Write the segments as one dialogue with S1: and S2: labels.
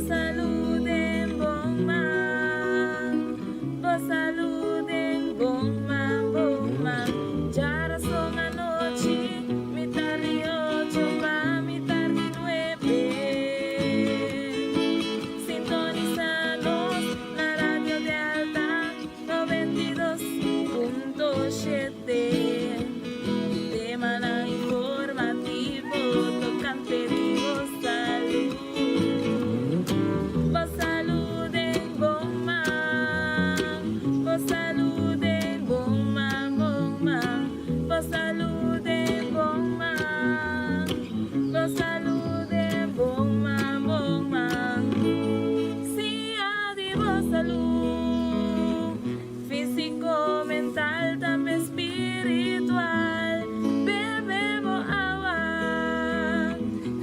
S1: salú den bon man, bo salú den bon man, bon man. Djarason anochi, mitar di ocho pa mitar di nuebe. Sintonisa nos na Radio Delta 92.7. Temanan informativo tocante di bo salud. Bo salud den bon man. Bo salud den bon man, bon man. Bo salud den bon man. Bo salud den bon man, bon man. Siña di bo salud. Físico, mental, tambe spiritual. Bebe bo awa,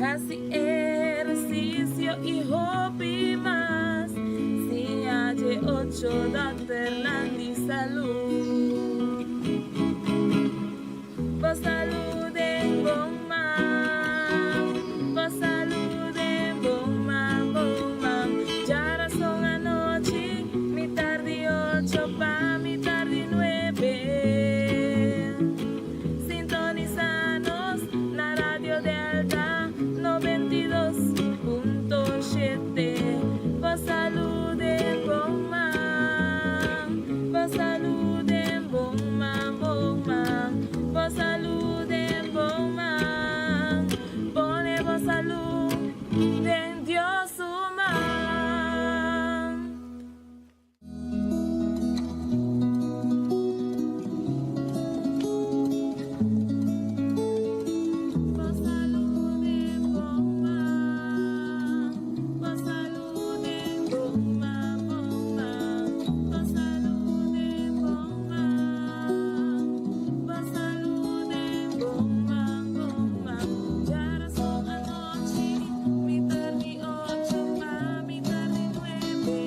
S1: hasi ehercicio y hopi mas. Siña dje ocho dòkternan di salud. Bo salud den bon man, bo salud den bon man, bon man. Djarason anochi, mitar di ocho pa mitar di nuebe. Sintonisa nos na Radio Delta 92.7. Bo salud den bon man, bo salud den bon man, bon man. Bo salud den bon man. Pone bo salud den Dios su man. Bo salud den bon man. Bo salud den bon man, bon man. Bo salud den bon man. Bo salud den bon man, bon man. Djarason anochi, mitar di ocho pa mitar di nuebe.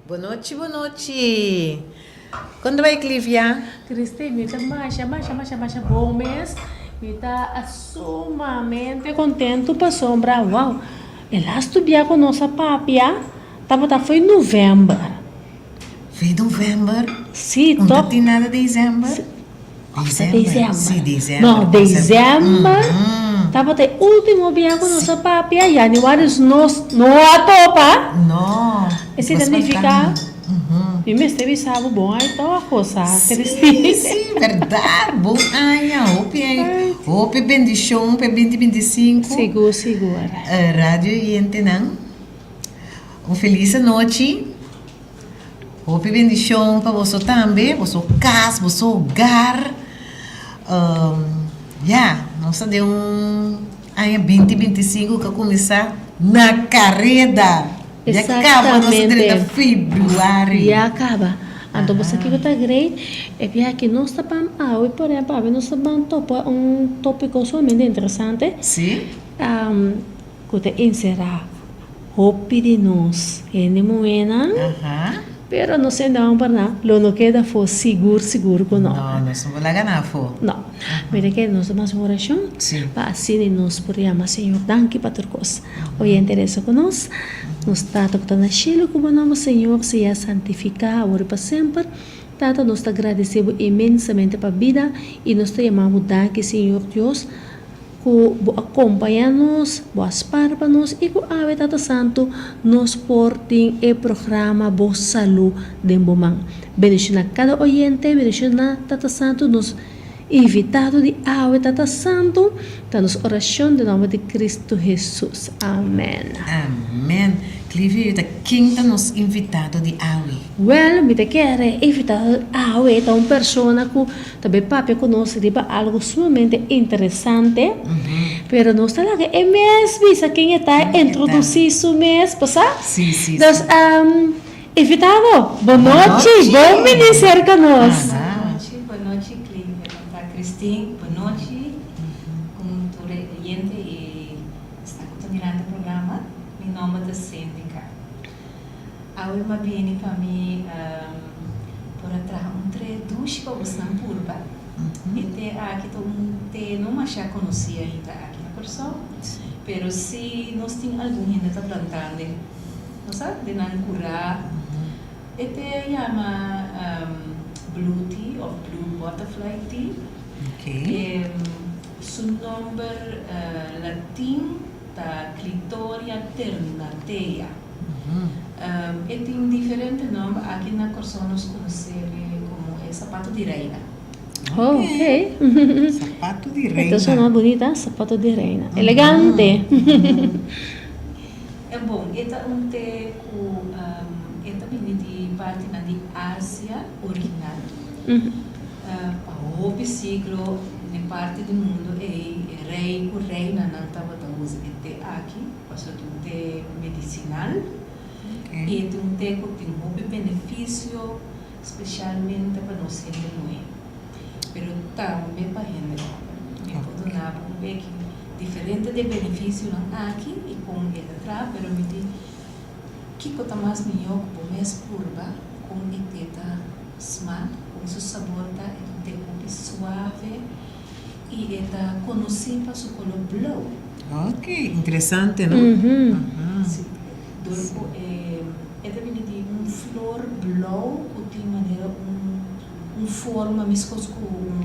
S2: Bonochi bonochi Kon ta bai Clivia?
S3: Christy, mi ta masha masha masha masha bon mes. Mi ta sumamente contento pasobra wow, e lastu bia cu nos a papia tabata fo'i november.
S2: Fo'i november?
S3: Si,
S2: Un ta tin nada december?
S3: December.
S2: Si, december.
S3: No, december tabata e ultimo bia cu nos a papia, januari nos no a topa.
S2: No.
S3: Esey ta nifica mi mester bisa bo bon ay toch cosa, Christine.
S2: Si, si, berdad. Bon aña. Hopi, hopi bendicion pa e binti binti sinku.
S3: Sigur, sigur.
S2: Radio oyentenan, un feliz anochi. Hopi bendicion pa boso tambe, boso cas, boso hogar. Ya, nos ta den un aña binti binti sinku cu a cuminsa na careda. Ya caba nos ta drenta februari.
S3: Ya caba. Anto bo sa kico ta great? E biaha aki nos ta ban awe, por ehempel, awe nos ta ban topa un topico sumamente interesante.
S2: Si.
S3: Cu ta encera hopi di nos hende muhénan, pero nos hende hombernan lo no keda afó sigur sigur cu no.
S2: No, nos no por laga nan afó.
S3: No. Mi ta kere nos ta mas un oracion pa asina nos por yama Señor danki pa tur cos. Oyente reza cu nos, Nos Tata cu ta na cielo cu bo nomber Señor sea santifica awor y pa semper. Tata nos ta gradece bo inmensamente pa bida y nos ta yama bo danki Señor Dios Ku bo a kompañá nos, bo a spar pa nos i ku awe Tata Santu nos por tin e programa Bo Salú den bo man. Bendishoná kada oyente, bendishoná Tata Santu nos invitado di awe Tata Santu, ta nos orashon den nomber di Kristu Hesus. Amen.
S2: Amen. Clivio yu ta ken ta nos invitado di awe?
S3: Wèl, mi ta kere invitado di awe ta un persona ku Ta bay papia cu nos riba algo sumamente interesante, pero nos ta laga e mes bisa ken e ta, introduci su mes, bo sa?
S2: Sí, sí,
S3: Dus,
S2: sí.
S3: Invitado, bon nochi, bon bini serka nos.
S4: Bon nochi, bon nochi Clive, bon ta Christine, bon nochi ku tur e oyente i esnan ku ta mirando e programa. Mi nomber ta Sindika. Awe m'a bini pa mi por a traha un tre dushi pa bosnan purba. E te aki ta un te no masha konosí ainda aki na Kòrsou, pero sí nos tin algun hende ta plantando e, no sa, den nan kurá. E te a yama blue tea òf blue butterfly tea. Su nòmber latin ta Clitoria ternatea. E tin diferente nòmber, aki na Kòrsou nos konos'é komo e sapato di reina.
S3: Ok.
S2: Sapato di reina.
S3: E ta sona bunita, sapato di reina. Elegante.
S4: E bon, e ta un te ku e ta bini di partinan di Asia original. Pa hopi siglo n'e parti di mundu ei e rei ku reinanan tabata usa e te aki. Pasobra ta un te medisinal i e ta un te ku tin hopi benefisio spesialmente pa nos hende muhé, pero tambe pa hende hòmber. Mi por duna bo un beki diferente di e benefisionan aki i kon e ta traha, pero mi di kiko ta mas mihó ku bo mes purba kon e te ta smak, kon su sabor ta, e ta un te hopi suave. I e ta konosí pa su koló blou.
S2: Ok, interesante no?
S4: Sí, dor ku e e ta bini di un flor blou ku tin manera un un forma meskos ku un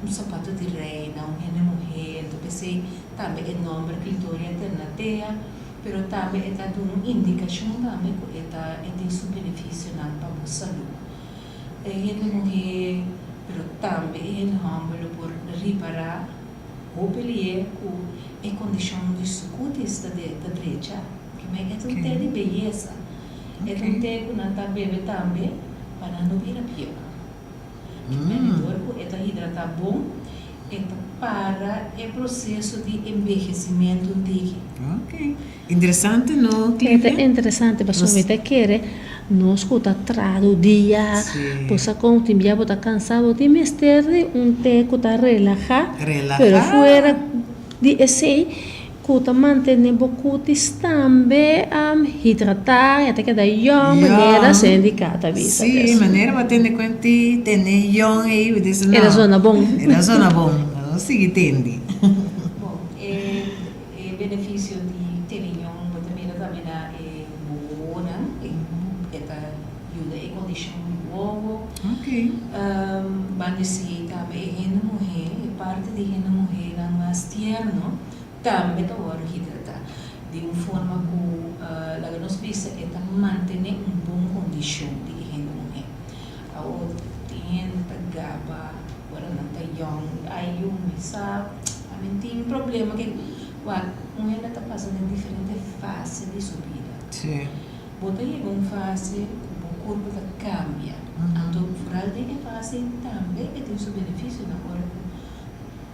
S4: un sapato di reina, un hende muhé, enton p'esei tambe e nòmber Clitoria ternatea, pero tambe e ta duna un indikashon tambe ku e ta e tin su benefisionan pa bo salú. E hende muhé, pero tambe e hende hòmber lo por ripará hopi lié ku e kondishon di su kutis ta ta drecha. Kimen e ta un te di beyesa. E ta un te ku nan ta bebe tambe pa nan no bira bieu. Kimen e dor ku e ta hidratá bon, e ta para e proseso di embehesimentu un tiki.
S2: Ok. Interesante no
S3: E ta
S2: Clivia?
S3: interesante pasobra
S2: Nos
S3: mi ta kere nos ku ta traha tur dia,
S2: Sí.
S3: bo sa kon tin bia bo ta kansa bo tin mester di un te ku ta relaha, pero
S2: Relaha.
S3: fuera di esei ku ta mantene bo cutis tambe hidratá ya ta keda yòn manera
S2: Yòn.
S3: Cindy K ta bisa
S2: Sí,
S3: des.
S2: manera bo a tende kuenti tene yòn ei bo disi
S3: E ta
S2: no,
S3: zona bon.
S2: e ta zona bon, nos sigui tende.
S4: Bon, e E benefisio di tene ñon bo ta mira tambe na e wowonan, e ta yuda e kondishon di wowo. Ban desi tambe e hende muhé, e parti di hende muhénan mas tierno tambe ta wòrdu hidratá di un forma ku laga nos bisa e ta mantené un bon kondishon di e hende muhé. Awor tin hende ta gaba ora nan ta yòn, ai yu mi sa. Ami tin problema ke wak un hende ta pasa den diferente fase di su bida.
S2: Sí.
S4: Bo ta yega un fase ku bo kurpo ta kambia. Anto foral den e fase tambe e tin su benefisionan ora ku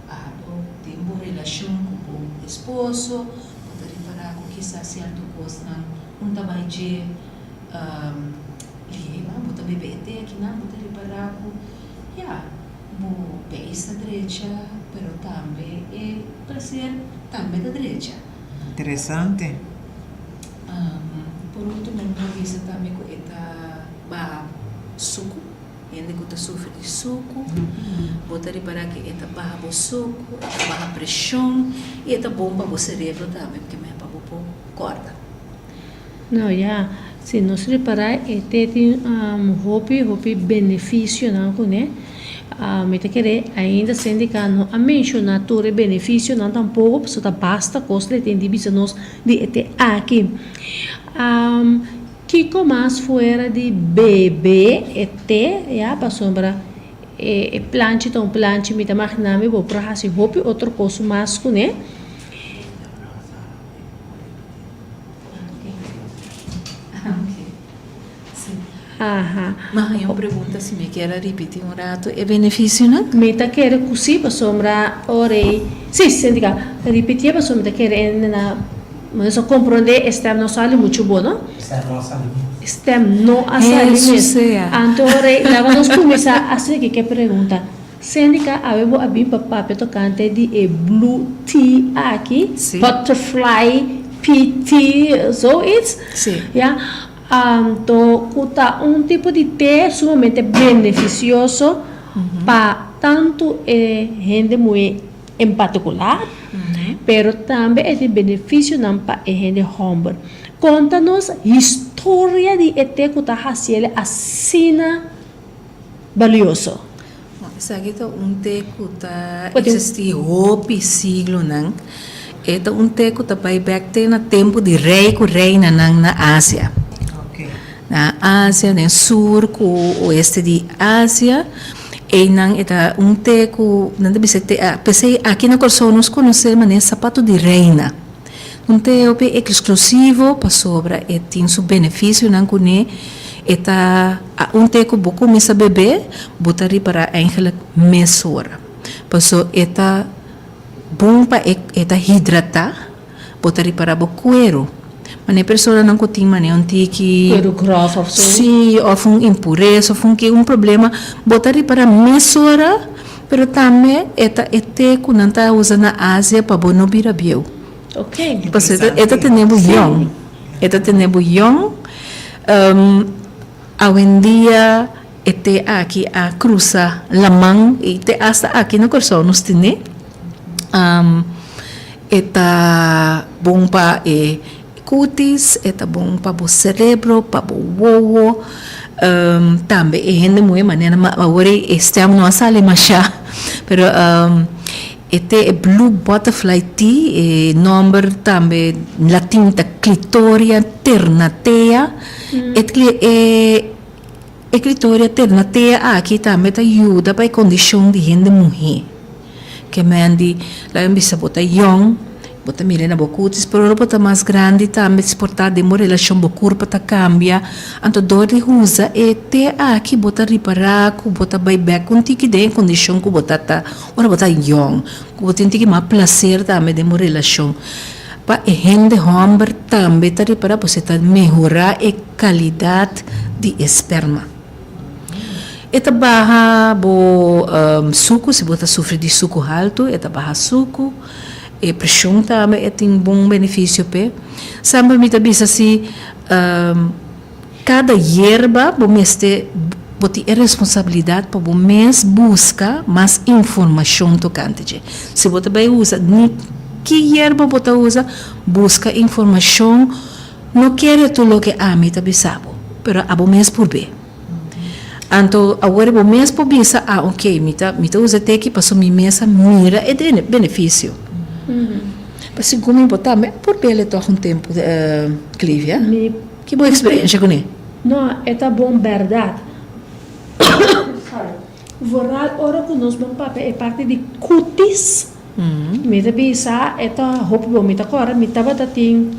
S4: abo den bo relashon ku bo esposo bo ta ripará ku kisas sierto kosnan un ta bai dje lihé bo ta bebe e te akinan bo ta ripará ku ya. Bo beis ta drecha, pero tambe e placer tambe ta drecha.
S2: Interesante.
S4: Por ultimo mi por bisa tambe cu e ta baha sucu, hende cu ta sufri di sucu, bo ta ripara cu e ta baha bo sucu, e ta baha presion y e ta bon pa bo cerebro tambe porque mehor pa bo por corda.
S3: No ya, si nos repará e te tin hopi hopi benefisionan kuné. Mi ta kere ainda Sindika no a menshoná tur e benefisionan tampoko pasobra ta basta kos le tin di bisa nos di e te aki. Kiko mas fuera di bebe e te ya pasobra e planchi ta un planchi mi ta maginá mi bo por hasi hopi otro kos mas kuné.
S4: Ma haña un pregunta si mi kier a ripiti un rato e beneficionan?
S3: Mi ta kere ku si pasobra ora ei si Sindika ripitié pasobra mi ta kere hende na nos a komprondé e stèm no sali muchu bon no.
S5: E stèm no a sali bon.
S3: Stem no a sali mes. Anto rei laga nos kuminsá a sigui ku e pregunta. Sendika awe bo a bin pa papia tokante di e blue tea aki, butterfly pea tea, zoiets? Ya, anto ku ta un tipo di te sumamente benefisioso pa tantu e hende muhé en partikular, pero tambe e tin benefisionan pa e hende hòmber. Konta nos historia di e te ku ta hasiel asina balioso.
S4: Esaki ta un te ku ta eksistí hopi siglonan. E ta un te ku ta bai bèk te na tempu di rei ku reinanan na Asia. Na Asia, den sur ku oeste di Asia, einan e ta un te ku nan ta bisa te, p'esei aki na Kòrsou nos konosé manera sapatu di reina. Un te hopi eksklusivo pasobra e tin su benefisionan kuné, e ta un te ku bo kuminsá bebé bo ta ripará eigenlik mesora, paso e ta bon pa e ta hidratá. Bo ta ripará bo kueru. Manera e personanan ku tin manera un tiki.
S3: Kueru gròf òf so.
S4: Sí, òf un impuresa òf un ke un problema, bo ta ripará mesora, pero tambe e ta e te ku nan ta usa na Asia pa bo no bira bieu.
S3: Oké.
S4: Pasobra e ta tene bo yòn. E ta tene bo yòn. Awendia e te aki a krusa laman i te asta aki na Kòrsou nos tene. E ta bon pa e kutis, e ta bon pa bo serebro, pa bo wowo, tambe e hende muhé manera awor e stèm no a sali mashá, pero e te e blue butterfly tea, e nòmber tambe latin ta clitoria ternatea, e e clitoria ternatea aki tambe ta yuda pa e kondishon di hende muhé. Ke men di, laga mi bisa bo ta yòn, bo ta mira na bo kutis, pero ora bo ta mas grandi tambe si por ta den bo relashon bo kurpa ta kambia, anto dor di usa e te aki bo ta ripará ku bo ta bai bèk un tiki den e kondishon ku bo ta ta ora bo ta yòn, ku bo tin tiki mas plaser tambe den bo relashon. Pa e hende hòmber tambe ta ripará pasobra e ta mehorá e kalidat di e sperma. E ta baha bo suku, si bo ta sufri di suku haltu, e ta baha suku. E preshon tambe e tin bon benefisio p'e. Semper mi ta bisa si kada yerba bo mester, bo tin e responsabilidat pa bo mes buska mas informashon tokante dje. Si bo ta bai usa, ni ki yerba bo ta usa, buska informashon. No kere tur loke ami ta bisa bo, pero abo mes purb'é. Anto awor bo mes por bisa, ah ok, mi ta mi ta usa teki pasobra mi mes a mira e benefisio. Pa segun mi bo tambe a purb'é tòg un tempu, Clivia. Ki bo eksperensha kuné?
S3: No, e ta bon bèrdat. Sorry. Vooral ora ku nos bon papia e parti di kutis. Mi ta bisa e ta hopi bon. Mi ta kòrda mi tabata tin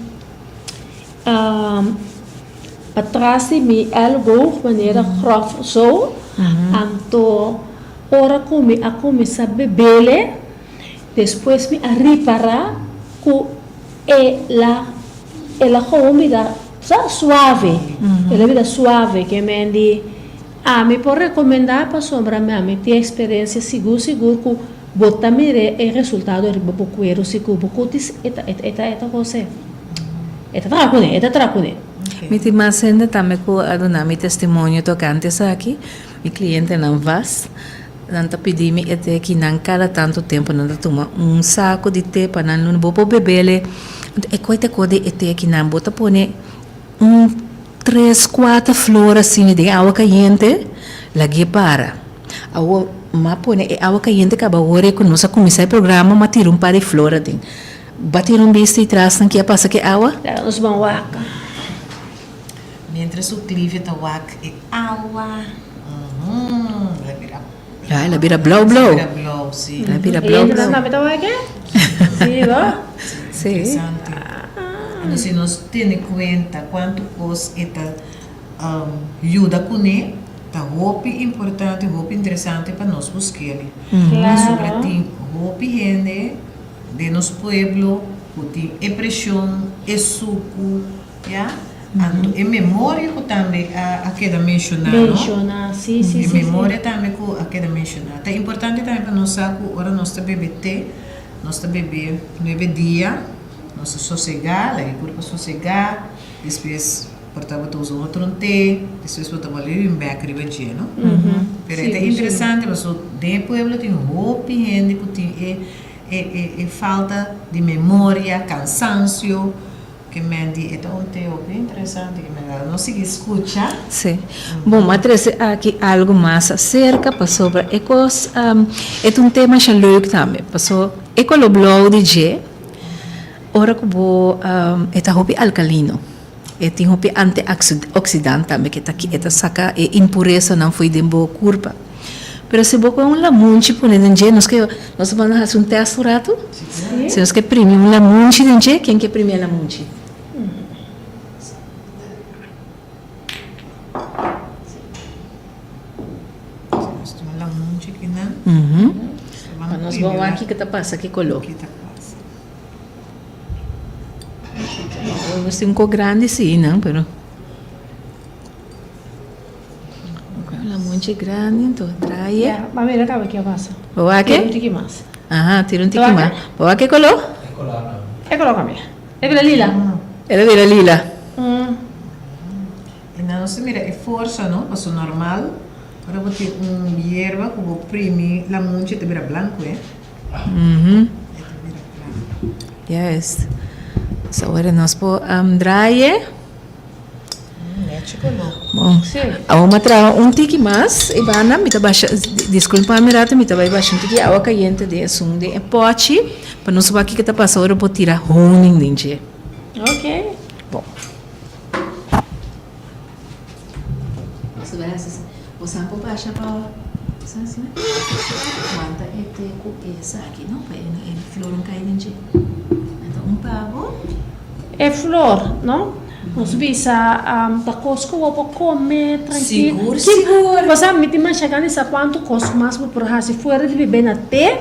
S3: patras di mi èlboog manera gròf so. Anto ora ku mi a kuminsá bebele despues mi a ripará ku e la e la gewoon bira sa suave. E la bira suave ke men di ami por rekomendá pasobra mi ami tin eksperensia sigur sigur ku Bo ta mira e resultado riba bo cuero si cu bo cutis e ta e ta e ta cose e ta traha cune e ta traha cune.
S4: Mi tin mas hende tambe cu a duna mi testimonio tocante esaki. Mi clientenan vast, nan ta pidi mi e te ki nan cada tanto tempo nan ta tuma un saco di te pa nan luna. Bo por bebele, anto e coy ta co di e te ki nan bo ta pone un tres cuater flor asina den awa cayente lag'e para. Awor, m'a pone e awa kayente kaba ora ku nos a kuminsá e programa, m'a tira un par di flor aden. Bo tira un bista i trasnan ke a pasa ku e awa?
S3: Laga nos ban wak.
S2: Mientras su Clivia ta wak e awa, uhum, el a bira.
S4: Ja, el a bira blou blou.
S2: El a bira blou, si.
S4: El a bira blou blou.
S3: E tambe ta wak e? Si, bo?
S4: Si.
S2: Interesante. Anto si nos tene kuenta kuantu kos e ta Yuda kuné ta hopi importante, hopi interesante pa nos busk'el. Pasobra tin hopi hende den nos pueblo ku tin e preshon, e suku, ya. Anto e memoria ku tambe a a keda menshoná, no?
S3: Menshoná, si, si,
S2: E
S3: si, si.
S2: memoria tambe ku a keda menshoná. Ta importante tambe pa nos sa ku ora nos ta bebe te, nos ta bebe nuebe dia, nos ta sosegá, laga e kurpa sosegá, despues por ta bo ta usa otro un te, despues bo ta bolbe bin bèk riba dje, no? Pero e ta interesante pasobra den e pueblo tin hopi hende ku tin e e e e falta di memoria, kansansio. Ke men di e ta un te hopi interesante ke men a nos sigui skucha.
S4: Sí. Bon, m'a trese aki algu mas aserka pasobra e kos e ta un tema masha leuk tambe. Paso e kolo blou di dje ora ku bo e ta hopi alkalino. E tin hopi antioxidant tambe ke ta e ta saka e impuresanan fo'i den bo kurpa. Pero si bo kohe un lamunchi pone den dje, nos ke nos ta manda hasi un tèst un ratu? Si nos ke primi un lamunchi den dje, ken ke primi e lamunchi? Pa nos bon wak kiko ta pasa ki koló. Nos tin un kos grandi si nan, pero. Lamunchi grandi anto trae.
S3: Ya, ba mira caba ki a pasa.
S4: Bo wak?
S3: Tira un tiki mas.
S4: Aha, tira un tiki mas. Bo wak e color?
S3: E color cambia. E bira lila.
S4: E ta bira lila.
S2: I nan nos ta mira e forsa no, paso normal ora bo tin un yerba ku bo primi lamunchi e ta bira blanku e. E ta bira blanku.
S4: Juist. So awor nos por draai. Bon, awor mi a traha un tiki mas e banda, mi ta basha, disculpa mi rato, mi ta bai basha un tiki awa cayente den esun den e pochi pa nos wak kiko ta pasa ora bo tira honing den dje.
S3: Ok.
S4: Bon. Nos ta bai hasi asina. Bo sa por basha pa, sa asina? Wanta e te ku esaki no, pa e flor no kai den dje. Anto un pa bo.
S3: E flor, no? Nos bisa ta kos ku bo por kome trankil.
S4: Sigur, sigur.
S3: Pasá mi tin masha gana di sa kuantu kos mas bo por hasi fuera di bebe na te,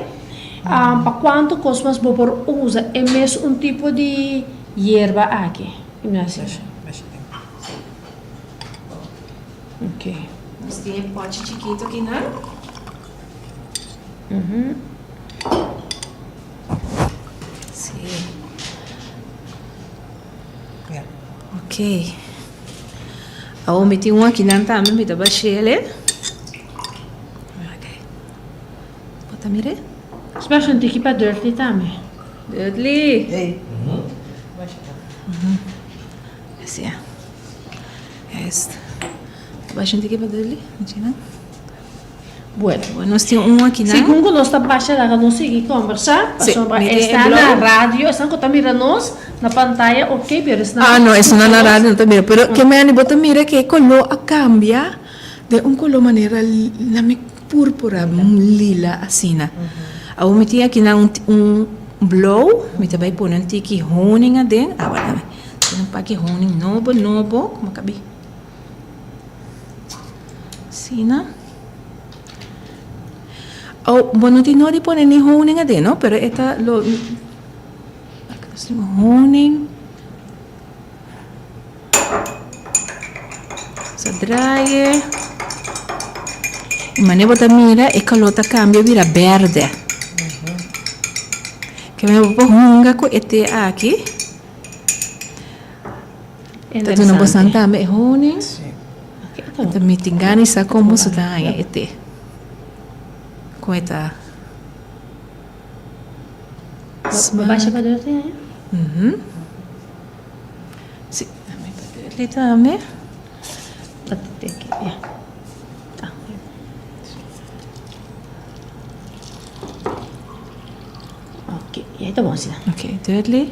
S3: pa kuantu kos mas bo por usa e mes un tipo di yerba aki. Mi hasi. Ok.
S4: Nos tin e pòchi chikitu akinan. Sí. Ok. Awor mi tin un akinan tambe, mi ta bashele. Ok. Bo ta mir'é?
S3: Special un tiki pa Dudley tambe.
S4: Dudley!
S2: Hey.
S4: Así. Juist. Basha un tiki pa Dudley. Asina.
S3: Bueno.
S4: Bueno, nos tin un aki nan.
S3: Segun ku nos ta basha laga nos sigui kombersá,
S4: Sí,
S3: pasobra
S4: mi tin e
S3: esnan na
S4: blou.
S3: radio, esnan ku ta mira nos na pantaya ok, pero esnan
S4: Ah,
S3: ku
S4: no,
S3: ta
S4: esnan
S3: skucha
S4: na
S3: nos.
S4: radio no ta mira. Pero ke meni bo ta mira ke e koló a kambia den un koló manera lami púrpura, lila asina. Awor mi tin aki nan un un blou, mi ta bai pone un tiki honing aden. Ah, wak dame. Tin un paki honing nobo nobo, komo kabi. Asina. Oh, bo no tin no di pone ni honing aden, no? Pero e ta lo... Honing. Sa draai. E manera bo ta mira, e color ta cambia bira berde. Ke manera bo por hunga cu e te aki. Ta duna bosan tambe e honing. Anto mi tin gana di sa kon boso ta haña e te. Kon e ta smak. Si, mi pa dirti tambe.
S3: Ok, y ta bon asina.
S4: Ok, Dudley.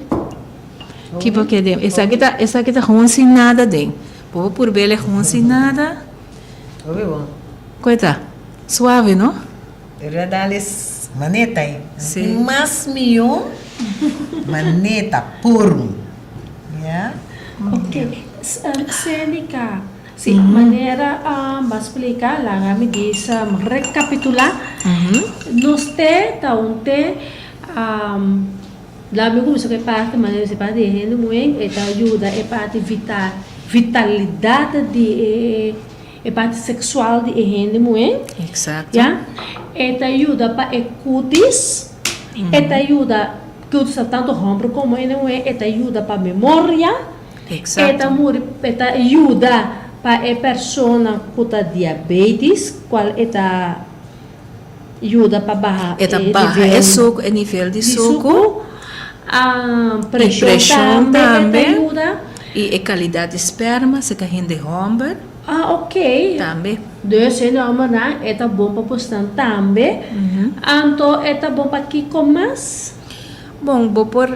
S4: Ki bo ke den? Esaki ta, esaki ta gewoon sin nada den. Bo por purbele gewoon sin nada.
S2: Hopi bon.
S4: Koe ta? Suave, no?
S2: Pero a dale maneta ei.
S4: Sí.
S2: Mas mihó maneta puru. Ya.
S3: Ok, Senica, si manera bo a splica laga mi dis recapitula, nos te ta un te, laga mi cuminsa cu e parti manera di parti di hende muhe e ta yuda e parti vital. vitalidat di e e parti seksual di e hende muhé.
S4: Exacto.
S3: Ya. E ta yuda pa e kutis. E ta yuda, kutis ta tantu hòmber komo hende muhé, e ta yuda pa memoria.
S4: Exacto.
S3: E ta muri, e ta yuda pa e persona ku ta diabetis, kual e ta yuda pa baha
S4: E ta baha e suku, e nivel di suku.
S3: Preshon
S4: preshon
S3: tambe e ta
S4: tambe.
S3: yuda.
S4: I e kalidat di sperma serka hende hòmber.
S3: Ah ok.
S4: Tambe.
S3: Dus hende hòmbernan e ta bon pa bosnan tambe. Anto e ta bon pa kiko mas?
S4: Bon, bo por.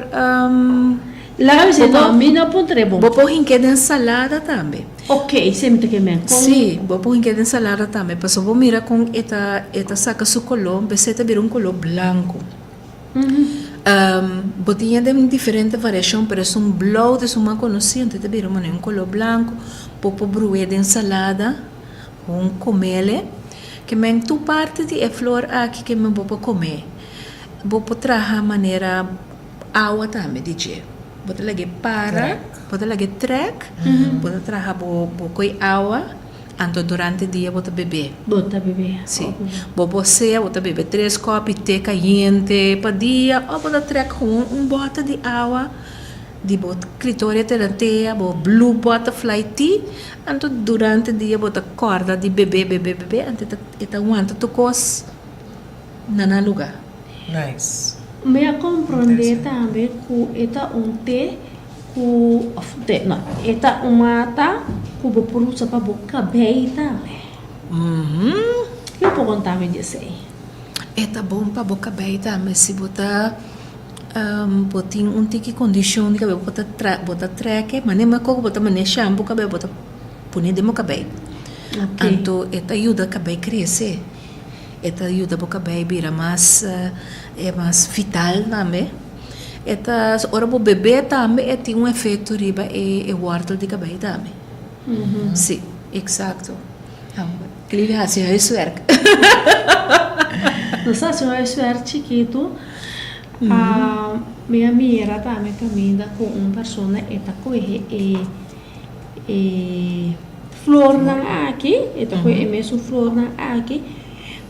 S3: Laga mi si no, mi no puntr'é bon.
S4: Bo por hink'é den salada tambe.
S3: Ok, si mi ta ke men. Kon.
S4: Sí, bo por hink'é den salada tambe, pasobra bo mira kon e ta e ta saka su koló, bes e ta bira un koló blanku. Bo tin e den diferente variashon, pero esun blou ta esun mas konosí, anto e ta bira manera un koló blanku. Bo por bru'é den salada, un komele. Ke men tur parti di e flor aki ke men bo por kome. Bo por traha manera awa tambe di dje. Bo ta lag'é para, bo ta lag'é trèk, bo ta traha bo bo ko'i awa, anto durante dia bo ta bebé.
S3: Bo ta bebé.
S4: Sí. Bo por sea bo ta bebe tres kòpi te kayente pa dia òf bo ta trèk gewoon un bòter di awa di bo Clitoria Ternatea, bo Blue Butterfly Tea, anto durante dia bo ta kòrda di bebé, bebé, bebé, anto e ta e ta wanta tur kos. na nan luga.
S2: Nice.
S3: Mi a comprende tambe cu e ta un te cu, of te no, e ta un mata cu bo por usa pa bo cabey tambe. Ki bo por conta mi di esey?
S4: E ta bon pa bo cabey tambe si bo ta bo tin un tiki condicion di cabey bo ta tra bo ta trek e mane meko cu bo ta mane shampoo cabey bo ta pone den bo cabey anto e ta yuda cabey crece. E ta yuda bo kabei bira mas e mas vital tambe. E ta ora bo bebe tambe e tin un efecto riba e e wortel di kabei tambe. Si, exacto. Clivia hasi huiswerk.
S3: Nos a hasi un huiswerk chikitu. Mi a mira tambe kaminda ku un persona e ta kohe e E flornan aki, e ta kohe e mesun flornan aki,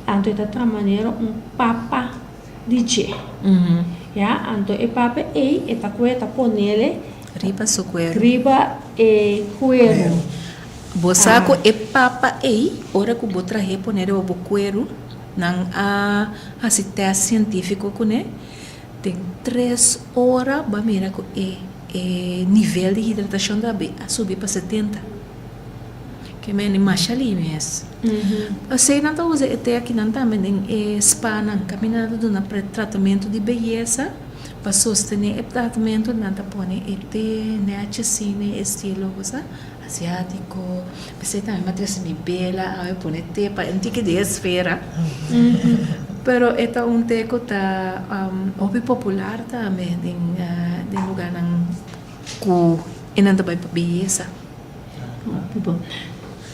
S3: anto e ta traha manera un papa di dje. Ya, anto e papa ei e ta kohe e ta ponele
S4: Riba su kueru.
S3: Riba e kueru.
S4: Bo sa ku e papa ei, ora ku bo trah'é pone riba bo kueru, nan a hasi tèst sientífiko kuné, Den tres ora bo a mira ku e e nivel di hidratashon ta a subi pa 70. Ke mende masha li mes. P'esei nan ta usa e te akinan tambe den e spanan kaminda nan ta duna tratamentu di beyesa pa sostené e tratamentu nan ta pone e te nèchi asina e estilo bo sa. Asiátiko, p'esei tambe mi a trese mi bela awe pone te pa un tiki di esfera. Pero e ta un te ku ta hopi popular tambe den den lugarnan ku e nan ta bai pa beyesa.
S3: Hopi bon.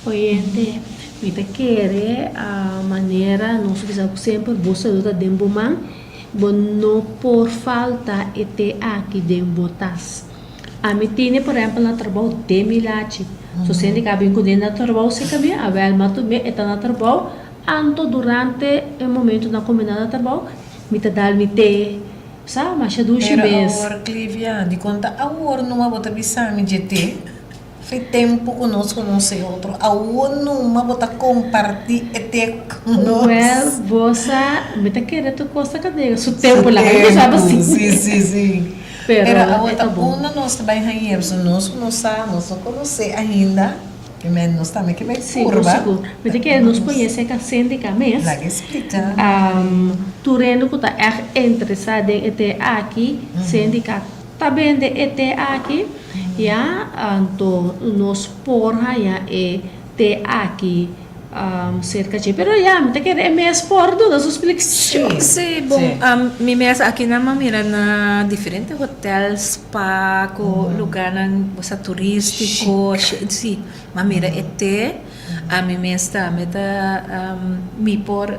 S3: Oyente, mi ta kere manera nos bisa ku semper bo salud ta den bo man, bo no por falta e te aki den bo tas. Ami tine por ehempel na trabou den mi lachi. So sende ka bin kuné na trabou si ka mi, awel ma tumé e ta na trabou, anto durante e momento nan kuminá na trabou mi ta dal mi te, sa, masha dushi
S2: Pero
S3: mes.
S2: awor Clivia, dikon ta awor numa bo ta bisa mi dje te? Fe tempu ku nos konosé otro, awor numa bo ta kompartí e te ku nos?
S3: Wèl, bo sa, mi ta kere tur kos ta kadega su tempu, laga mi bisa bo
S2: Su
S3: si.
S2: tempu, sí, sí, sí.
S3: Pero
S2: Pero awor
S3: e ta
S2: ta
S3: bon.
S2: unda nos ta bai hañ'é, pasobra nos ku no sa, nos no konosé ainda, i men nos tambe ke bai
S3: Sigur,
S2: purba.
S3: sigur. Mi ta kere nos pone esei Sendika mes.
S2: Laga e splika.
S3: Tur hende ku ta ègt interesá den e te aki, Sendika Ta bende e te aki, ya, anto nos por haña e te aki serka dje. Pero ya, mi ta kere e mes por duna su splikashon.
S4: Sí, bon, mi mes aki nan a mira na diferente hotel, spa, ku lugarnan bo sa turístiko, sí, mi a mira e te. Ami mes tambe ta, mi por,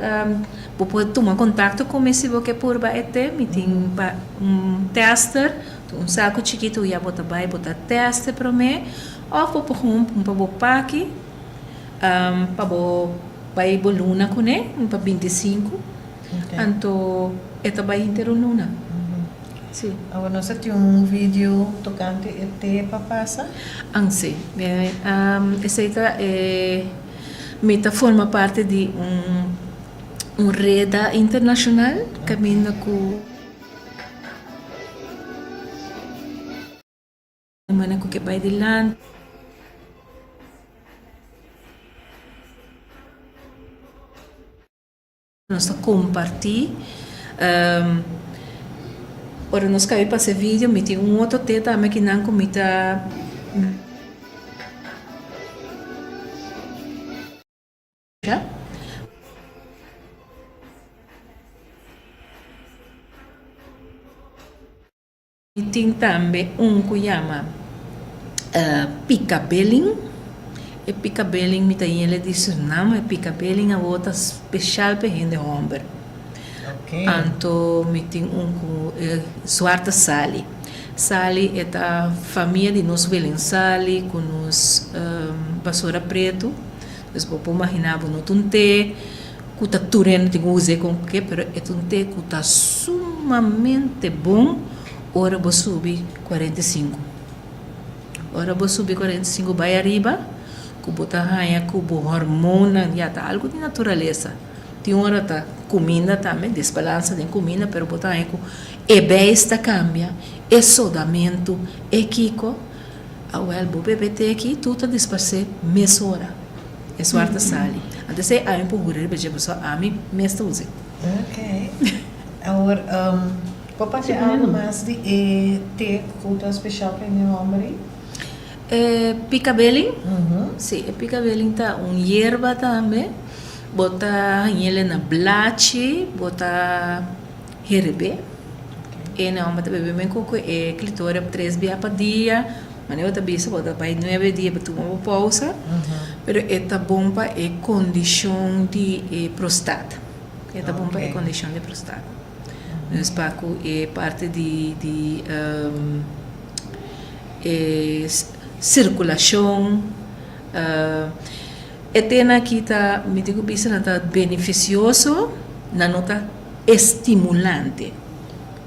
S4: bo por tuma kontakto ku mi si bo ke purba e te, mi tin pa. Un tester Un saku chikitu ya bo ta bai bo ta tèst e promé òf bo por gewoon pumpa bo paki pa bo bai bo luna kuné, un pa 25, anto e ta bai henter un luna. Sí.
S2: Awor nos a tin un video tokante e te pa pasa?
S4: An sí. Esei ta e mi ta forma parti di un un reda internashonal kaminda ku. Manera ku ke bai dilanti. Nos ta kompartí. Ora nos kabi pasa e video mi tin un otro te tambe kinan ku mi ta. Mi tin tambe un ku yama pikabeling. E pikabeling mi ta yele di Surnam. E pikabeling awor ta speshal pa e hende hòmber. Anto mi tin un ku zwarte sali. Sali e ta famia di nos welensali ku nos basora pretu. Dus bo por maginá bo no ta un te ku ta tur hende tin ku us'é kon ku ke, pero e ta un te ku ta sumamente bon ora bo subi 45. Ora bo subi 45 bai ariba ku bo ta haña ku bo hormonnan ya ta algu di naturalesa. Tin ora ta kuminda tambe, desbalansa den kuminda, pero bo ta haña ku e beis ta kambia, e sodamentu, e kiko. Awel, bo bebe te aki, tur ta disparsé mesora. E suar ta sali. Anto esei ami por hura riba dje, pasobra ami mes ta us'é.
S2: Ok. Awor, bo papia algu mas di e te ku ta speshal pa hende hòmber ei?
S4: E pikabelin? Sí, e pikabelin ta un yerba tambe. Bo ta hañ'el na blachi, bo ta herebé. E nan bo ta bebe men ku e klitoria tres bia pa dia. Manera bo ta bisa bo ta bai nuebe dia bo tuma bo pousa. Pero e ta bon pa e kondishon di e prostat. E ta bon pa e kondishon di prostat. Dus pa ku e parti di di e sirkulashon. E tena aki ta mi tin ku bisa nan ta benefisioso, nan no ta estimulante.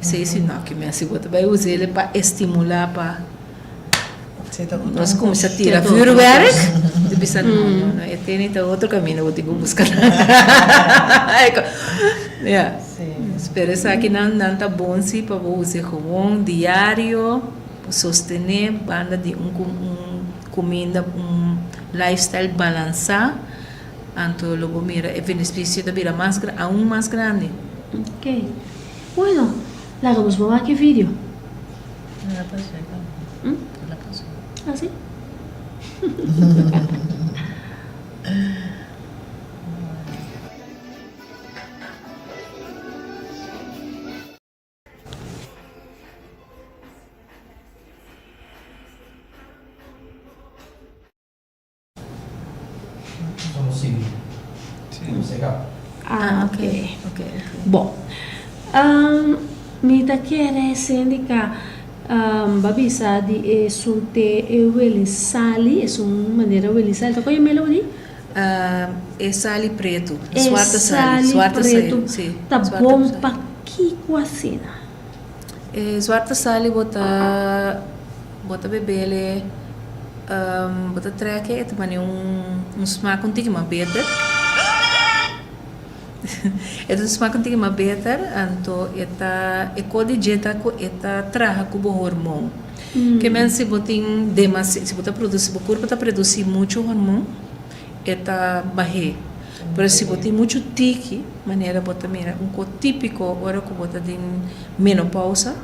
S4: Esei si no ki men si bo ta bai usa el pa estimulá pa nos kuminsá tira vuurwerk, bo ta bisa no no no e tene ta otro kaminda bo tin ku buska. Ya, pero esakinan nan ta bon si pa bo usa gewoon diario, sostené banda di un kuminda un lifestyle balansá. Anto lo bo mira e beneficio ta bira mas aun mas grandi.
S3: Ok. Bueno, laga nos bo wak e video.
S2: El a pas'é kaba.
S3: Hm?
S2: El a pas'é.
S3: Ah si? Ah, ok. Bon. Mi ta kere Sindika ba bisa di esun te e weli sali, esun manera weli sali. Ta koe melo di?
S4: E sali pretu.
S3: E sali pretu ta bon pa kiko asina?
S4: E zwarte sali bo ta bo ta bebele bo ta trek e ta mane un smak un tiki mas beter e ta un smak un tiki mas beter anto e ta e ko di dje ta ku e ta traha ku bo hormon ke men si bo tin demasi si bo ta produsi bo kurpo ta produsi muchu hormon e ta bah'é. Pero si bo tin muchu tiki, manera bo ta mira un ko típiko ora ku bo ta den menopousa,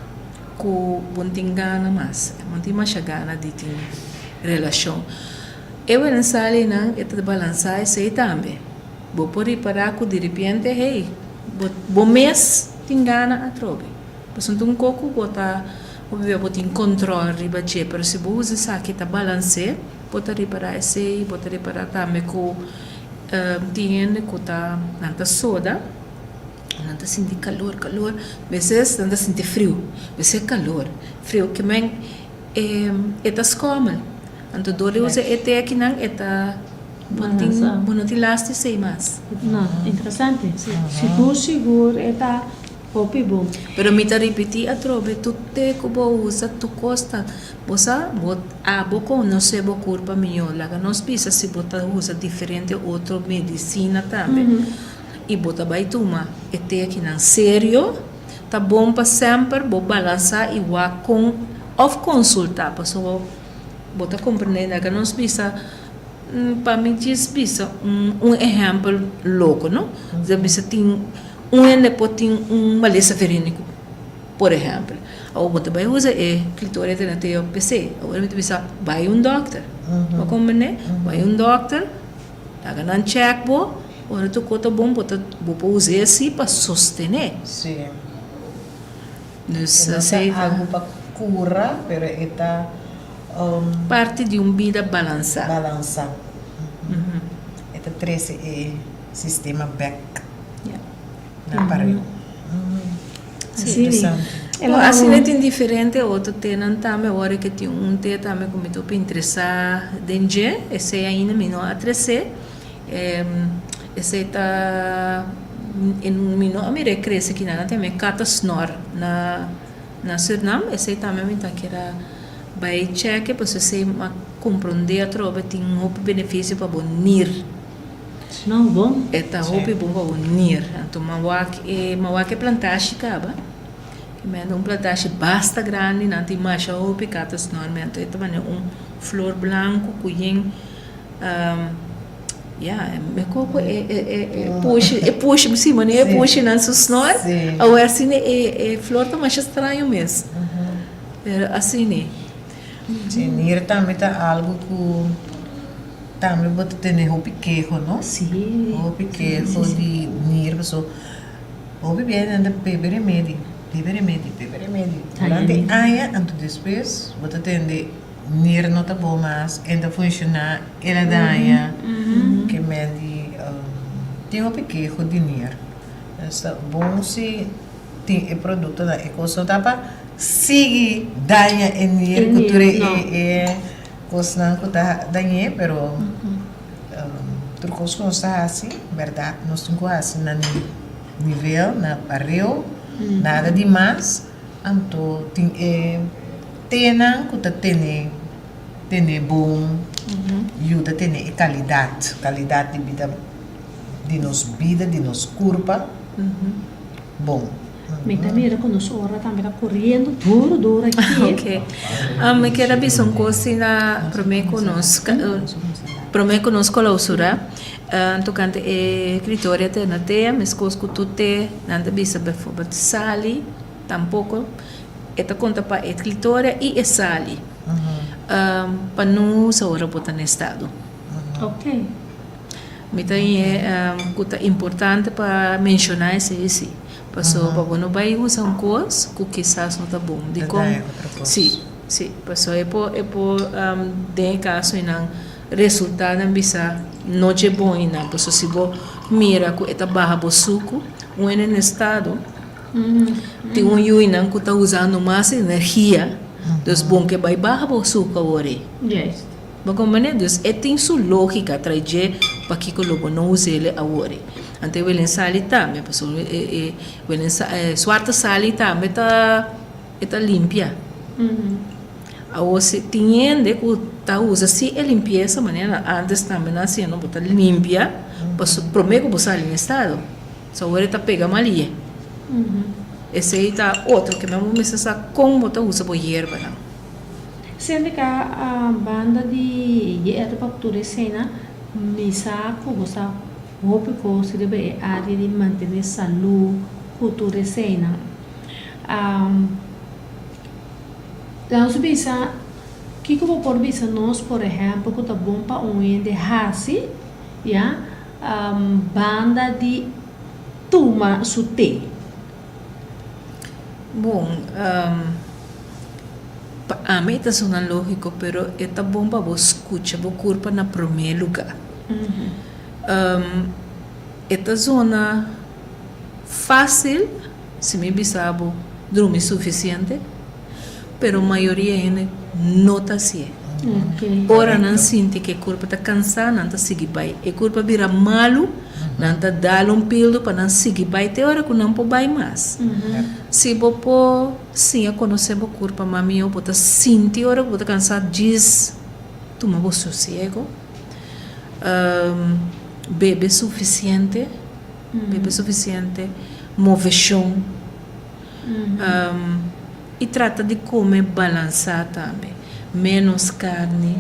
S4: ku bo no tin gana mas, bo no tin masha gana di tin relashon. E wensalinan e ta balansá esei tambe. Bo por ripará ku diripiente, hey, bo bo mes tin gana atrobe. Pasobra un ko ku bo ta bo tin kontròl riba dje, pero si bo usa esaki ta balans'é. Bo ta ripará esei, bo ta ripará tambe ku tin hende ku ta, nan ta soda, Nan ta sinti kalor, kalor, beses nan ta sinti friu, beses kalor, friu. Ke men e ta skòmel. Anto dor di usa e te akinan e ta bo no tin bo no tin last di esei mas.
S3: No, interesante. Sigur sigur e ta hopi bon.
S4: Pero mi ta ripití atrobe tur te ku bo usa tur kos ta bo sa bo abo konosé bo kurpa mihó. Laga nos bisa si bo ta usa diferente otro medisina tambe. I bo ta bai tuma e te akinan serio, ta bon pa semper bo balansá i wak kon òf konsultá pasobra bo ta komprendé laga nos bisa pa mi djis bisa un un ehèmpel loko no ta bisa tin un hende por tin un malesa veréniko por ehèmpel awor bo ta bai usa e klitoria tena p'esei awor mi ta bisa bai un dòkter bo komprendé bai un dòkter. Laga nan check bo, ora tur ko ta bon bo ta bo por us'é si pa sostené.
S2: Sí.
S4: Dus
S2: E no ta
S4: esei ta.
S2: algu pa kura, pero e ta
S4: Parti di un bida balansá.
S2: Balansá. E ta trese e sistema bèk.
S4: Ya.
S2: Na pareu.
S3: Sí.
S2: Interesante.
S4: Bo asina tin diferente otro tenan tambe ora ke tin un te tambe ku mi ta hopi interesá den dje esei ainda mi no a tresé esei ta mi no a mira e krese kinan nan ta yama e kata snor na na Surnam esei tambe mi ta kier a bai chèke pasobra esei mi a komprondé atrobe tin hopi benefisio pa bo nir.
S3: No bon.
S4: E ta hopi bon pa bo nir. Anto m'a wak e m'a wak e plantashi kaba. Ke mende un plantashi basta grandi, nan tin masha hopi katas norme. Anto e ta manera un flor blanku ku yen ya me koko e e e e pushi e pushi si manera e pushinan su snor. Awor asina e e flor ta masha straño mes. Pero asina.
S2: Si, nir tambe ta algu ku. Tambe bo ta tene hopi keho no?
S3: Sí.
S2: Hopi keho di nir paso hopi bia nan ta bebe remedi, bebe remedi, bebe remedi durante aña anto despues bo ta tende nir no ta bon mas en ta funciona el a daña ke men di tin hopi keho di nir dus ta bon si tin e productonan e cos no ta pa sigui daña e nir cu tur e Kosnan ku ta dañ'é, pero tur kos ku nos ta hasi, bèrdat nos tin ku hasi na nivel, na pareu, nada di mas. Anto tin e tenan ku ta tene tene bon, yuda tene e kalidat, kalidat di bida di nos bida, di nos kurpa bon.
S3: Mi ta mira ku nos ora tambe ta koriendo duru duru aki.
S4: Ok. Mi kier a bisa un kos si na prome ku nos prome ku nos kolausura tokante e kritoria te na tea meskos ku tur te nan ta bisa befobert sali tampoko e ta konta pa e klitoria i e sali pa no usa ora bo ta na estado.
S3: Ok.
S4: Mi ta ñe ku ta importante pa menshoná esei si, pasobra pa bo no bai usa un kos ku kisas no ta bon. Dikon? Sí, sí, pasobra e por e por den e kaso einan resultá nan bisa no dje bon einan, pasobra si bo mira ku e ta baha bo suku, un hende na estado tin un yuinan ku ta usando mas energia, dus bon ke bai baha bo suku awor ei. Bo comprende? Dus e tin su logica tras dje pakico lo bo no usele awor. Anto e welen sali tambe, pasobra e e welen sa e suerte sali tambe ta e ta limpia. Awor si tin hende cu ta usa si e limpieza manera antes tambe nan haciendo bo ta limpia paso prome cu bo sali na estado. So awor e ta pega malie. Esey ta otro ke men bo mester sa con bo ta usa bo yerbanan.
S3: Sende ka banda di e etapa ku tur esena, mi sa ku bo sa hopi kos riba e área di mantené salú ku tur esena. Laga nos bisa, kiko bo por bisa nos, por ehèmpel, ku ta bon pa un hende hasi, ya, banda di tuma su té?
S4: Bon, pa ami e ta sona lógiko, pero e ta bon pa bo skucha bo kurpa na promé lugá. E ta zona Fásil si mi bisa bo drumi sufisiente, pero mayoria hende no ta hasié. Ora nan sinti ku e kurpa ta kansá, nan ta sigui bai. E kurpa bira malu, nan ta dal un pildo pa nan sigui bai te ora ku nan por bai mas. Si bo por siña konosé bo kurpa mas mihó, bo ta sinti ora ku bo ta kansá, djis tuma bo sosiego, bebe sufisiente. Bebe sufisiente, moveshon i trata di kome balansá tambe. Ménos karni,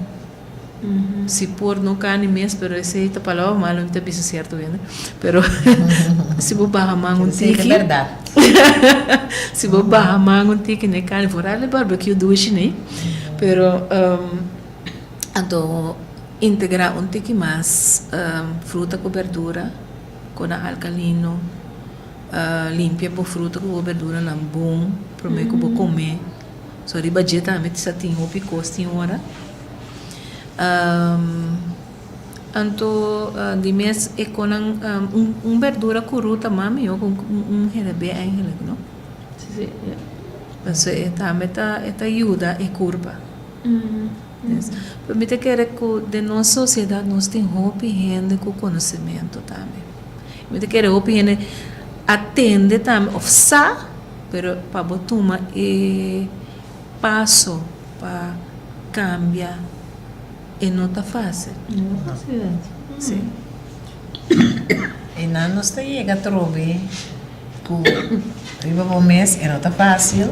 S4: si por no karni mes, pero esei ta palabra malu mi ta bisa sierto hende, pero si bo baha man un tiki, si bo baha man un tiki na e karni, foral e barbecue dushi nei, pero anto. Integrá un tiki mas fruta ku berdura ku nan alkalino. Limpia bo fruta ku bo berduranan bon promé ku bo komé. So riba dje tambe sa tin hopi kos tin ora. Anto di mes e konan un berdura kuru ta mas mihó ku un herebé eigenlijk no. Pasobra e tambe ta yuda e kurpa. Pero mi ta kere ku den nos sosiedat nos tin hopi hende ku konosementu tambe. Mi ta kere hopi hende a tende tambe òf sa, pero pa bo tuma e paso pa kambia e no ta fásil.
S3: No ta fásil.
S4: Sí.
S2: E nan nos ta yega atrobe. Ku riba bo mes e no ta fásil,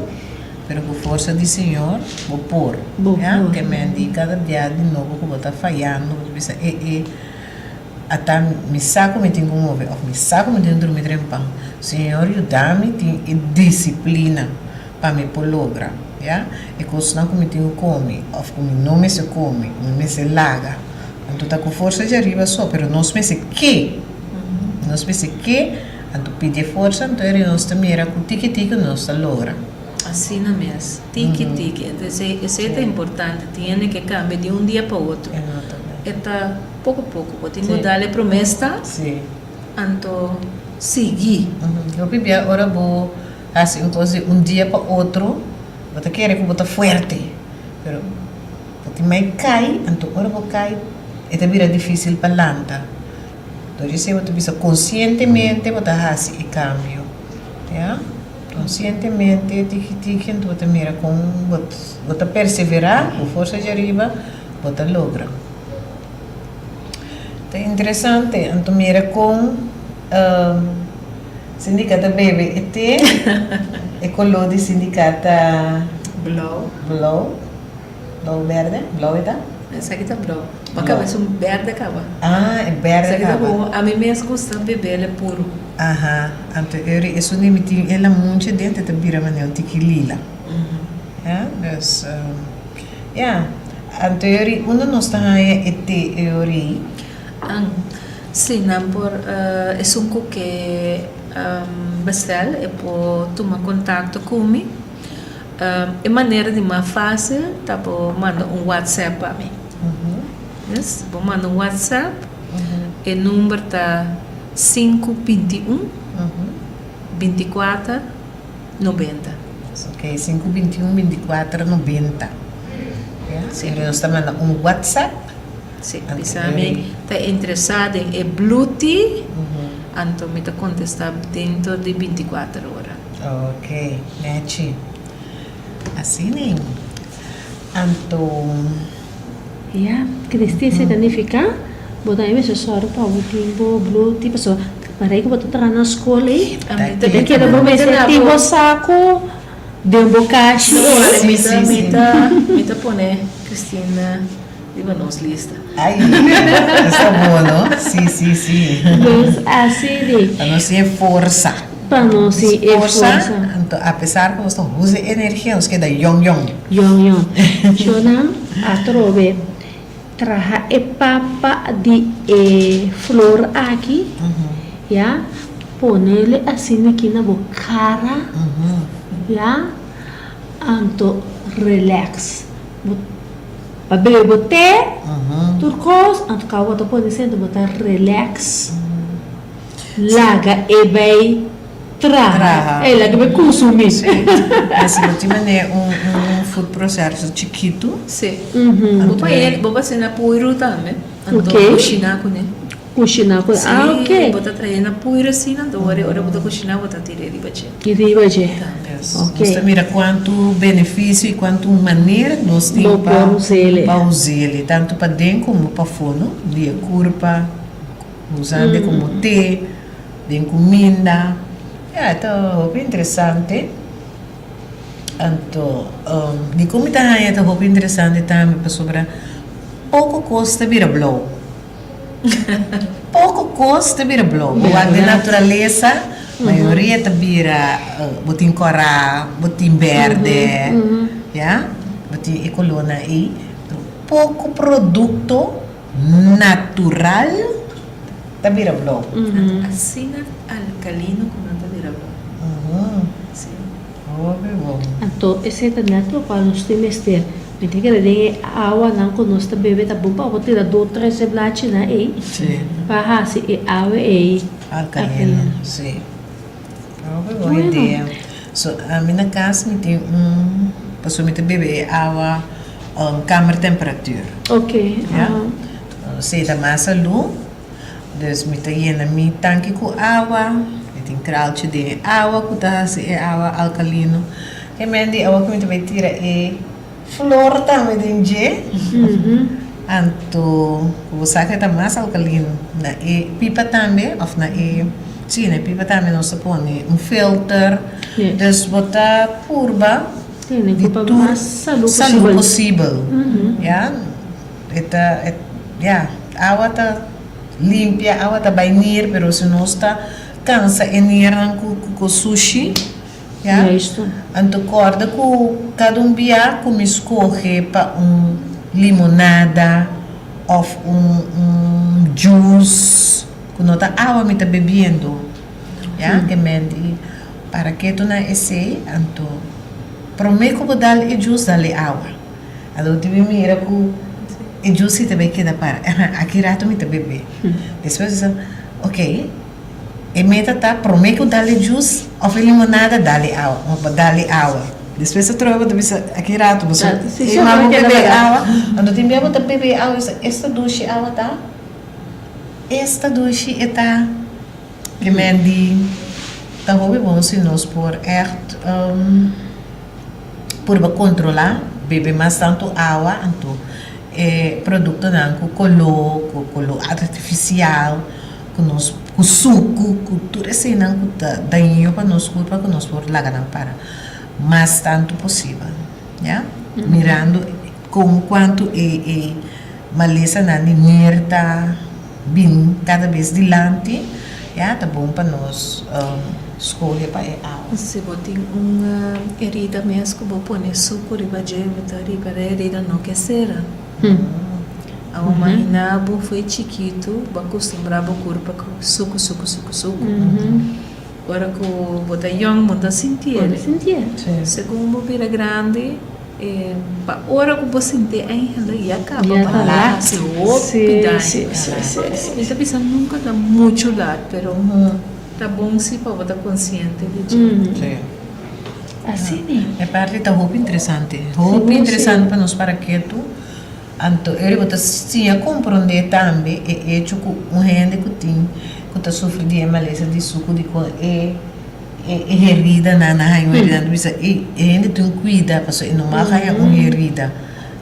S2: pero ku forsa di Señor bo por. Ya, ke men di kada bia di nobo ku bo ta fayando, bo ta bisa, E e, ata mi sa ku mi tin ku move òf mi sa ku mi tin ku drumi trempan. Señor yuda mi tin e disiplina pa mi por logra, ya, e kosnan ku mi tin ku kome òf ku mi no mester kome, ku mi mester laga. Anto ta ku forsa djariba so, pero nos mester ke, nos mester ke. Anto pidi e forsa, anto eri nos ta mira ku tiki tiki nos ta logra.
S4: Asina mes, tiki tiki. Anto esei, esei ta importante, tin hende ke kambia di un dia pa otro. E ta poko poko, bo tin ku dal e promé stap, anto sigui.
S2: Hopi bia ora bo hasi un kos di un dia pa otro, bo ta kere ku bo ta fuerte, pero bo tin mai kai, anto ora bo kai e ta bira difisil pa lanta. Dor di esei bo ta bisa konsientemente bo ta hasi e kambio, ya. Konsientemente tiki tiki anto bo ta mira kon bo bo ta perseverá ku forsa djariba bo ta logra. Ta interesante anto mira kon Sindika ta bebe e te, e koló di Sindika ta
S4: Blou.
S2: Blou. Blou berde? Blou e ta?
S4: Esaki ta blou. Pa kaba esun berde kaba.
S2: Ah, e berde
S4: Esaki ta
S2: kaba.
S4: bon. Ami mes gusta bebele puru.
S2: Aha, anto eri esun di mi tin e lamunchi dentro e ta bira manera un tiki lila. Ja, dus ja. Anto eri unda nos ta haña e te eri?
S4: An, si nan por esun ku ke bestel e por tuma kontakto ku mi. E manera di mas fácil ta bo manda un WhatsApp pa mi. Yes, bo manda un WhatsApp, e number ta sinku 21, 24, 90.
S2: Ok, sinku 21, 24, 90. Ya,
S4: Sí.
S2: Pero nos ta manda un WhatsApp.
S4: Sí,
S2: Anto
S4: bisa mi ta interesá den e blue tea, anto mi ta kontestá dentro di 24 ora.
S2: Ok, nechi. Asina. Anto.
S3: Ya, Christy esei ta nifiká bo tambe mester sòru pa bo tin bo bluti pasobra parai ku bo ta traha na skol ei bo ta keda bo mester tin bo saku den bo kashi ei.
S4: Mi ta mi ta mi ta pone Christina riba nos lista.
S2: Ay, esta bo no? Si, si, si.
S3: Dus asi di.
S2: Pa nos tin e forsa.
S3: Pa nos tin e forsa.
S2: Anto apesar ku nos ta usa e energia nos keda yòn yòn.
S3: Yòn yòn. Shownan atrobe traha e papa di e flor aki ya ponele asina aki na bo kara ya anto relax bo Ba bebe bo te, tur kos, anto kaba bo ta pone senta bo ta relax, laga e bay. Traha. Ey laga mi consumi.
S2: Sí. Si bo tin manera un un food processor chikitu.
S1: Sí. Bo pa e bo pa haci na puiru tambe. Anto cushina cune.
S3: Cushina cune. Ah ok.
S1: Bo ta trae na puiru asina anto ora ora bo ta cushina bo ta tira e riba dje.
S3: Riba dje. Ok.
S2: Nos ta mira cuantu beneficio y cuantu manera nos tin pa pa usele tanto paden como pafo no di e curpa usando como te. Den kuminda. Ya, e ta hopi interesante. Anto, dikon mi ta haña e ta hopi interesante tambe? Pasobra poko kos ta bira blou. Poko kos ta bira blou. Bo wak den naturalesa, mayoria ta bira, bo tin kòrá, bo tin bèrdè, ya, bo tin e kolónan ei. Pero poko produkto natural ta bira blou.
S1: Asina alkalino ku nan ta bira blou. Si.
S2: Hopi bon.
S3: Anto esei ta nèt lokual nos tin mester. Mi ta kere den e awanan ku nos ta bebe ta bon pa bo tira dos tres e blachinan ei pa hasi e awa ei
S2: alkalino. Si. Hopi bon idea. So ami na kas mi tin un pasobra mi ta bebe e awa kamer temperatuur.
S3: Ok.
S2: Ya. Si ta mas salú. Dus mi ta yena mi tanki ku awa. Mi tin kralchi den e awa ku ta hasi e awa alkalino. E men di awa ku mi ta bai tira e flor tambe den dje. Anto ku bo sa ku e ta mas alkalino. Na e pipa tambe òf na e, si na e pipa tambe nos ta pone un filter. Dus bo ta purba di tur salú posibel. Ya, e ta, ya, awa ta limpia, awa ta bai nier, pero si nos ta kansa e niernan ku ku sushi. Ya. Anto kòrda ku kada un bia ku mi skohe pa un limonada òf un un juice ku no ta awa mi ta bebiendo. Ya, ke men di para ketu na esei, anto promé ku bo dal e juice dal e awa. Anto bo tin mira ku e juice si ta bai keda para. Aki rato mi ta bebe. Despues bo sa, ok. E meta ta prome ku dal e jus of e limonada dal e awa of dal e awa. Despues atrobe bo ta bisa aki rato bo sa e mama bo bebe e awa anto tin bia bo ta bebe e awa i bisa esta dushi awa ta esta dushi e ta ke men di ta hopi bon si nos por ègt purba kontrolá bebe mas tantu awa anto e produktonan ku koló ku koló artifisial. Ku nos ku suku, ku tur eseinan ku ta daño pa nos kurpa ku nos por laga nan para mas tantu posibel, ya. Mirando kon kuantu e e malesanan di nier ta bin kada bes dilanti, ya, ta bon pa nos skohe pa e awa.
S1: Si bo tin un herida mes ku bo pone suku riba dje, bo ta riba e herida no ke sera. Awor imaginá bo foi chikitu, bo a kustumbrá bo kurpa ku suku, suku, suku, suku. Ora ku bo ta yòn bo no ta sintié. Segun bo bira grandi, pa ora ku bo sintié eigenlijk ya kaba bo a hasi hopi daño. Mi ta bisa nunka ta muchu lat, pero ta bon si pa bo ta konsiente di dje.
S3: Asina.
S2: E parti ta hopi interesante. Hopi interesante pa nos para ketu. Anto eri bo ta siña komprondé tambe e echo ku un hende ku tin ku ta sufri di e malesa di suku dikon e e heridanan a haña un herida. Nan ta bisa e hende tin kuida pasobra e no mag haña un herida.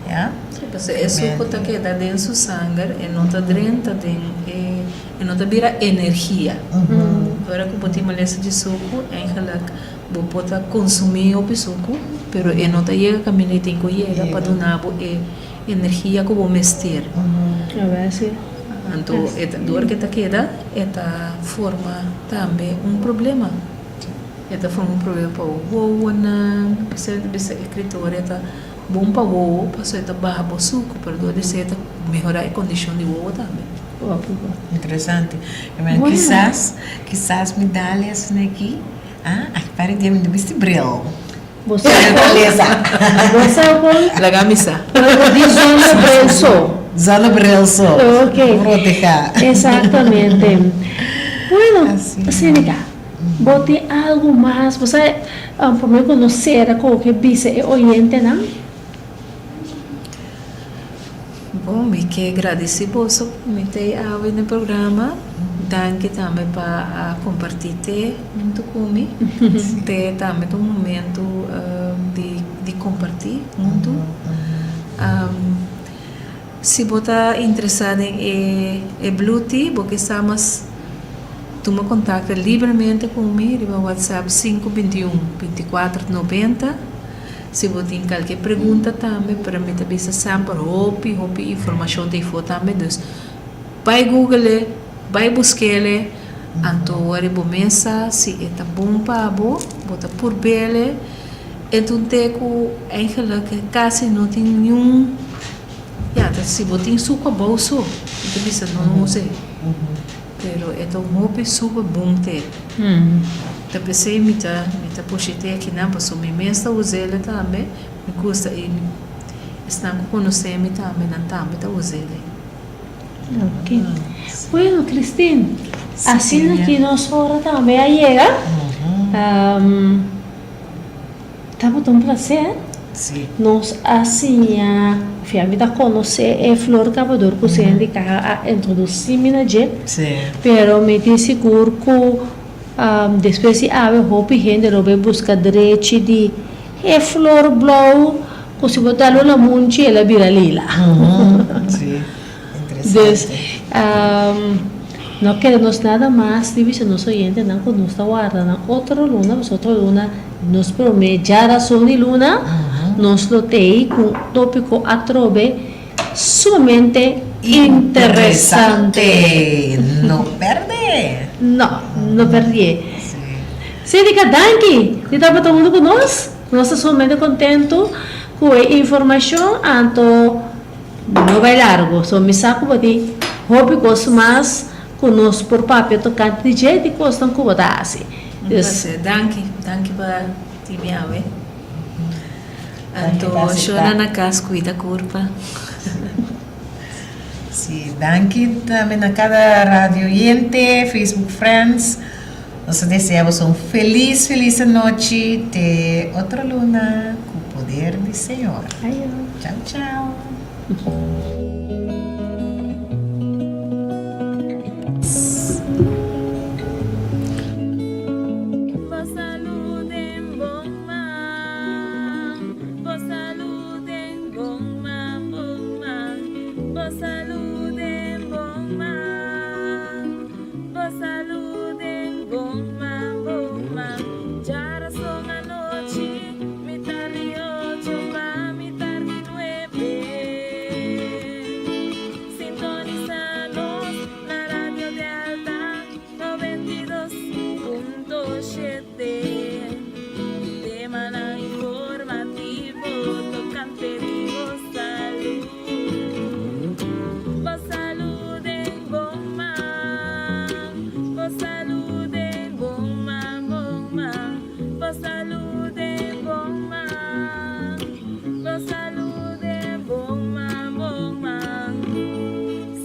S2: Ya.
S1: Sí, pasobra e suku ta keda den su sanger, e no ta drenta den e e no ta bira energia. Ora ku bo tin malesa di suku, eigenlijk Bo por ta consumi hopi sucu, pero e no ta yega caminda e tin cu yega pa duna bo e energia cu bo mester. Anto e ta dor cu e ta keda, e ta forma tambe un problema. E ta forma un problema pa bo wowonan, p'esei ta bisa e critoria ta bon pa wowo pasobra e ta baha bo sucu, pero dor di esei e ta mehora e condicion di wowo tambe.
S2: Interesante. Kisas, kisas mi dal esaki aki. Ah, aki pari dia mi no bisti bril.
S3: Bo sa kon? Bo sa kon?
S1: Laga mi sa.
S3: Di zonnebril so.
S2: Zonnebril so.
S3: Ok.
S2: Proteha.
S3: Exactamente. Bueno, Seneca. Bo tin algu mas? Bo sa promé ku nos sera ku ke bisa e oyentenan?
S4: Bon, mi ke gradisí boso ku mi ta ei awe na e programa. Danki tambe pa a kompartí te huntu ku mi. Te tambe ta un momentu di kompartí huntu. Si bo ta interesá den e blue tea, bo ke sa mas tuma kontakto libremente ku mi riba WhatsApp sinku 21 24 90. Si bo tin kalke pregunta tambe, pero mi ta bisa semper hopi hopi informashon ta ifo tambe, dus bai google-e, bai busk'ele, anto wòrdu bo mes sa si e ta bon pa bo, bo ta purb'ele. E ta un te ku eigenlijk kasi no tin niun, ya, ta si bo tin suku abou so, mi ta bisa no no usa e. Pero e ta un hopi super bon te. Ta p'esei mi ta mi ta pusha e te akinan pasobra mi mes ta us'el tambe, mi gusta i esnan ku konosé mi tambe nan tambe ta us'el.
S3: Ok. Bueno Christine, asina ki nos ora tambe a yega. Tabata un placer.
S2: Sí.
S3: Nos a siña, of ya mi ta conoce e flor cabador cu Cindy Caja a introduci mi na dje.
S2: Sí.
S3: Pero mi tin sigur cu despues di awe hopi hende lo bay busca drechi di e flor blou cu si bo dal un lamunchi el a bira lila.
S2: Sí.
S3: Dus, no keda nos nada mas di bisa nos oyentenan ku nos ta warda nan otro luna, pasobra otro luna nos promé djarason di luna nos lo tei ku un tópiko atrobe sumamente interesante.
S2: No pèrdè!
S3: No, no pèrdè. Cedrica, danki di tabata huntu ku nos. Nos ta sumamente kontentu ku e informashon, anto. No bai largo, so mi sa ku bo tin hopi kos mas ku nos por papia tokante di dje di kosnan ku bo ta hasi.
S4: Un placer. Danki, danki pa tin mi awe. Anto shona na kas kuida kurpa.
S2: Si, danki tambe na kada radio oyente, Facebook friends. Nos ta desea boso un felis, felis anochi. Te otro luna ku poder di Señor.
S3: Ayo.
S2: Chao, chao.
S1: Bo salud den bon man, bo salud den bon man, bon man, bo salud den bon man. Bo salud den bon man, bon man. Djarason anochi, mitar di ocho pa mitar di nuebe. Sintonisa nos na Radio Delta 92.7. Temanan informativo tocante di bo salud. Bo salud den bon man, bo salud den bon man, bon man, bo salud den bon man, bo salud den bon man, bon man.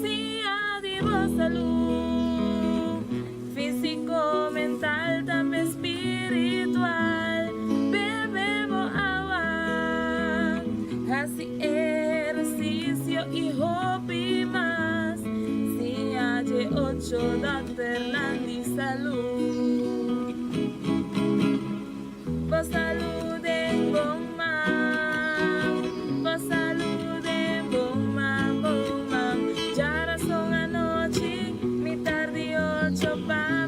S1: Siña di bo salud, físico, mental, tambe spiritual. Bebe bo awa, hasi Ehercicio y hopi mas. Siña dje ocho dokternan di salud. Bo salud den bon man. Bo salud den bon man, bon man. Djarason anochi, mitar di ocho pa.